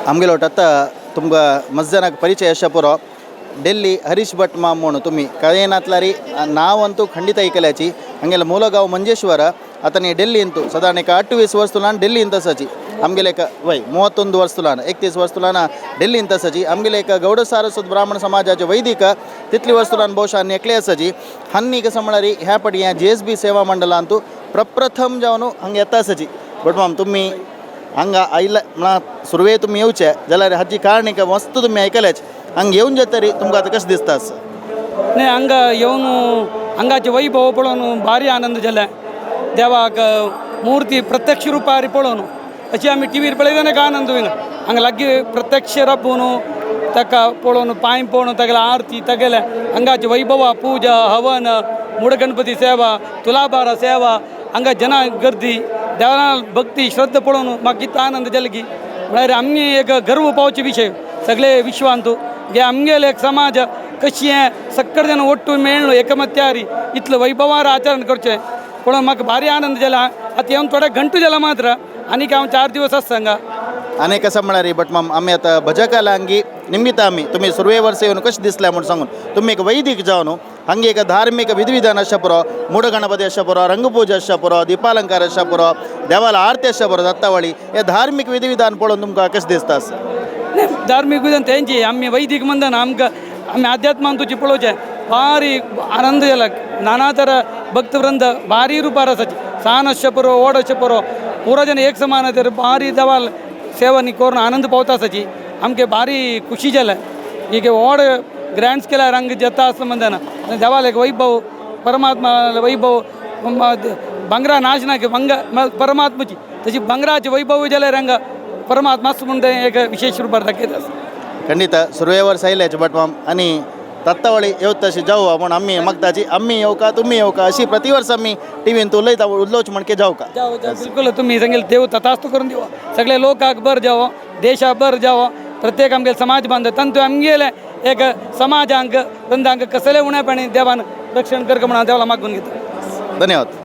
आमगेलो आतां तुमकां मस्त परिचय आसा पुरो. ಡೆಲ್ಲಿ ಹರೀಶ್ ಭಟ್ ಮಾಮ್ म्हणून तुमी कळयनातल्यारी नांव ಖಂಡಿತ ಐಕल्याची. हांगेलो मूಲ गांव ಮಂಜೇಶ್ವರ. आतां ಡೆಲ್ಲಿ ಇಂತು ಸಾಧಾರಣ एक 28 वर्स तुलान ಡೆಲ್ಲಿ ಇಂತ आसाची. आमगेले एक वय 31 वर्स तुलान, 31 वर्स तुलान ಡೆಲ್ಲಿ ಇಂತ आसाची. आमगेले एक गौड सारस्वत ब्राह्मण समाजाचे वैदिक तितली वर्स तुलान ಬಹುಶಃ आनी एकले आसाची. हन्नी कसं म्हळ्यार ह्या पटी ह्या जीएसबी सेवा मंडळांतू प्रप्रथम जावन हांगा येता आसाची. बट माम, तुमी हांगा आयले म्हळ्यार सुरवे तुमी येवचे जाल्यार हाची कारणीक मस्त तुमी आयकल्याच. हांगा येवन जातरी तुमकां आतां कशें दिसता आसा? न्ही, हांगा येवन हांगाचे वैभव पळोवन भारी आनंद जाले. देवाक मूर्ती प्रत्यक्ष रुपार पळोवन, अशी आमी टिवीर पळयतना एक आनंद वयना, हांगा लागीं प्रत्यक्ष राबून ताका पळोवन, पांय पळोवन, तागेले आरती, तागेले हांगाचे वैभव, पूजा, हवन, मुडगणपती सेवा, तुलाभार सेवा, हांगा जना गर्दी, देवाला भक्ती श्रद्धा पळोवन म्हाका कितलो आनंद जालो की म्हळ्यार आमी एक गर्व पावचे विशय सगळे विश्वांतू गे आमगेले एक समाज कशी सक्कड जण ಒಟ್ಟು मेळ्ळो एकमत्यारी इतलो वैभवार आचरण करचें पळोवन म्हाका भारी आनंद जाला. आतां येवन थोडे घंटू जाला मात्र, आनीक हांव 4 दिवस आसता हांगा. आनी कसं म्हळ्यार बट माम, आमी आतां भजकाला हांगी निमित्त आमी तुमी सुरवे वर्स येवन कशें दिसलें म्हूण सांगून. तुमी एक वैदिक जावन हांगी एक धार्मीक विधिविधान आसा पुरो, मूडगणपती आसा पुरो, रंगपूजा आसा पुरो, दीपालंकार आसा पुरो, देवाला आरती आसा पुरो, दत्तावळी, हे धार्मीक विधिविधान पळोवन तुमकां कशें दिसता आसा? न्ही, धार्मीक विधान तेंची, आमी वैदिक म्हणना, आमकां आमी अध्यात्मान तुजी पळोवचें भारी आनंद जाला. नाना तर भक्तवृंद भारी रुपार आसाची. सान आसचे पुरो, व्हड आसचे पुरो, पुरो जन एक समान तर भारी देवाल सेवा न्ही करून आनंद पावता आसाची. आमके भारी खुशी जालें. एक व्हड ग्रँड स्केलार हांगा जाता आसता म्हणतना आनी देवाल एक वैभव, परमात्मा वैभव, भांगरा नाश ना की भंग परमात्माची तशी भांगराचे वैभव जाल्यार हांगा परमात्मा आसा म्हूण तें एक विशेश रुपार दाखयता आसा. ಖಂಡಿತ सुरवे वर्स आयल्याच बट माम, आनी तत्तावळी येवत तशी जावं म्हूण आमी मागताची. आमी येवका, तुमी येवका, अशी प्रतिवर्स आमी टिवीन उलयता, उलोवच म्हणके जावका. जावं जावं, बिलकुल. तुम्ही सांगेल देव तथास्तु करून दिवो. सगळे लोकांक बर जावो, देशाक बर जावो, प्रत्येक आमगेले समाज बांधव तंतु आमगेले एक समाजांक वृंदांक कसले उणेपणी देवान रक्षण करका म्हणून देवाला मागून घेता. धन्यवाद.